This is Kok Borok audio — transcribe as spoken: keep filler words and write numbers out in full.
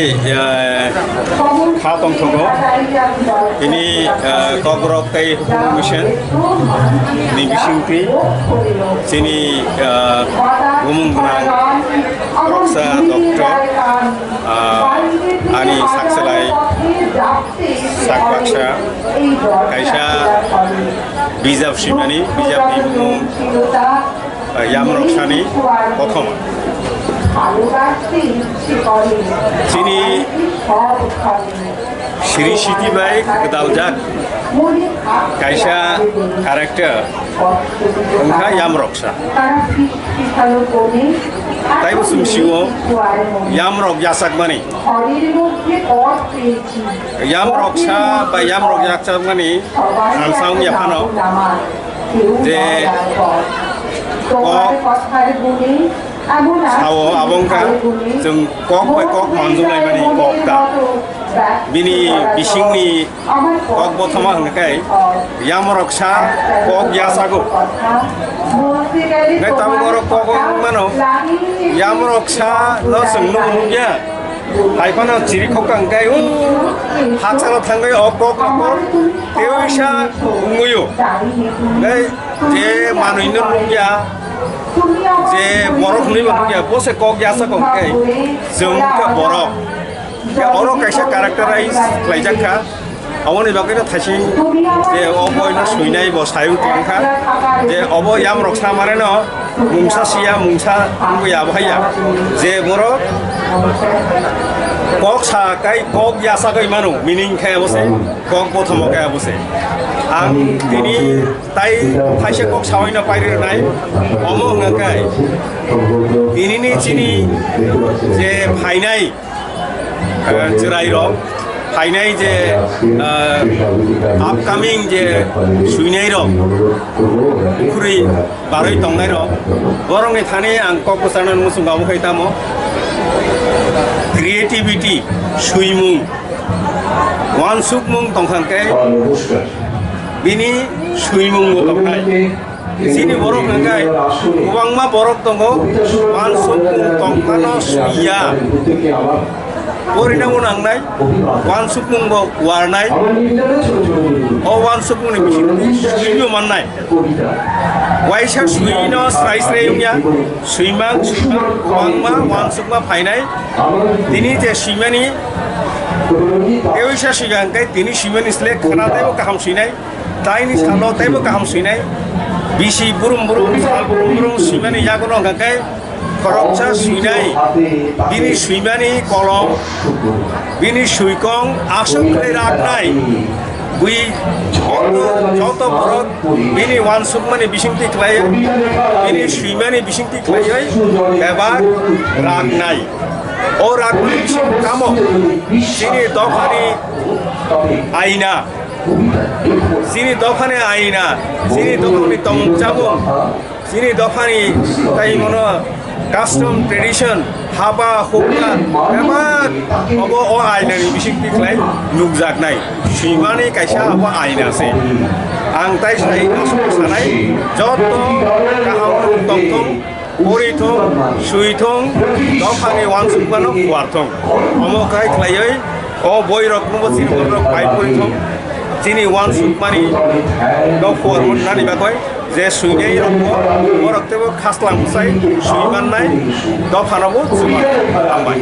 Eh, kha tongthogo. Tini, eh, Kokborok tei Hukumu Mission ni bisingtwi chini, eh, bumung gwnang khoroksa doctor, eh, ani sakselai sak baksa kaisa bijap swimani, bijapni bumung Yamrok sani kothoma. Chini Sri Siti bai gwdaljak kaisa character wngkha Yamroksa. Taibo chwng sio Yamrok yachakmani. Yamroksa bai Yamrok yachakmani salsa wngya phano. Je kok sao abo wngkha chwng kok bai kok manjulaimani kok ta. Bini bisingni kok bothoma hwnkhe Yamroksa kok yachago. Hwnkhe tabuk oro kok wng mano Yamroksa no chwng nukya. Hai phano chiri khokang kai, o hachalo thangwi o kok rokor tewisa wngwi o. Tei je manwi no nukya, je borok hwnwi bo nukya, bo se kok yasa kong kai, chwng khe borok. Khe oro kaisa characterize khlaijak kha. Aboni bagwi no thaising je o boino swinai bo sayung tongkha je obo Yamroksa mare no mungsa siya mungsa wngwi abo haiya je borok kok sa kai kok yasa kai mano meaning khai abo se kok bothamo kai abo se ang tini tai thaisa kok sawi no pairi nai omo hwnga kai tini ni chini je phainai eh, chwrairok phainai je eh, upcoming je swinairok khuri barwi tongnairok borokni thani ang kok bwcharnani muchungo abo khai tamo creativity swimung wansukmung tongkha khe bini swimung bo tongnai. Chini borok hwnkhe kwbangma borok tongo, wansukmung tongphano swiya. Porinabo nangnai, wansukmungbo warnai. O wansukmungni bisingo swino mannai. Waisa swino srai srai wngya, swimang, swimang, kwbangma wansukma phainai. Tini je swimani, tei waisa swiya hwnkhe tini swimani sle khana teibo kaham swinai. Taini salo teibo kaham swinai. Bisi burum burum, sal burum burum swimani yagulo hwnkha khe khoroksa swinai. Bini swimani kolom, bini swikong aswk khlai raknai. Bui joto, joto borok bini wansukmani bisingtwi khlai, bini swimani bisingtwi khlaiwi bebak raknai. O rakni bising tamo chini dophani aina. Chini dophani aina, chini dophani tongmung chamung, chini dophani tai mono custom tradition, haba hukma, bebak obo o ainani bisingtwi khlai nukjaknai. Swimani kaisa abo aina se. Ang tai sai aswk sanai, joto kaham tongthong. Pori thung, swi thung, dophani wansukmano kuar thung. Omo khai khlaiwi o boirokno bo chini borok bai pori thung. Chini wansukmani no kuar mannani bagwi je swinai rokbo borok teibo khaslang bwsai swi mannai dophano bo chuma. Hambai.